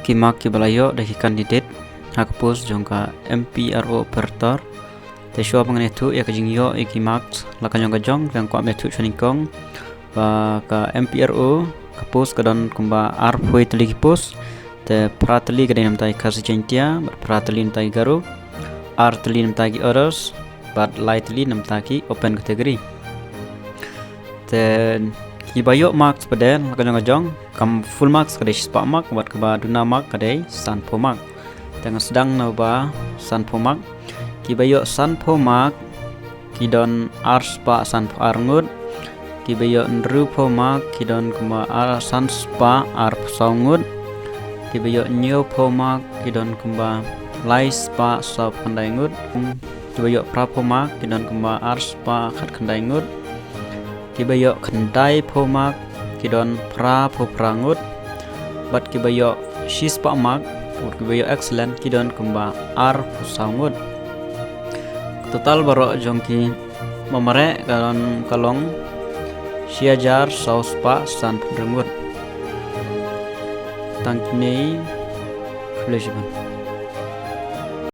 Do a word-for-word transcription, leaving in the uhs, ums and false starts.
ki mark kiba la ïoh da ki candidate ha ka post jong ka M P R O operator. Te shuwa ba ngan ïathuh ïa ka jingïoh ïa ki marks la ka jong ka jong, nga kwah ban ïathuh shwa nyngkong ba ka M P R O ka post ka don kumba arphew tylli ki post. Te phra tylli ka dei namta ki Khasi Jaiñtia, bad phra tylli namta ki Garo, ar tylli namta ki others, bad lai tylli namta ki open category. Te kiba ïoh marks pat la ka jong ka jong, ka full marks ka dei shispah mark, bad kaba duna mark ka dei sanphew mark. Te nga sdang na ba sanphew mark. Kiba ïoh sanphew mark ki don arspah sanphew ar ngut. Kiba ïoh hynriewphew mark ki don kumba ar sanspah arphew saw ngut. Kiba ïoh hynñiewphew mark ki don kumba laispah sawphew khyndai ngut. Kiba ïoh phraphew mark ki don kumba arspah khatkhyndai ngut. Kiba ïoh khyndaiphew mark ki don phraphew phra ngut. Bad kiba ïoh shispah mark, bad kiba ïoh excellent ki don kumba arphew saw ngut. Total baroh jong ki mark ka don ka long shi hajar saw spah sanphew hynriew ngut. Tang kine, khublei shibun.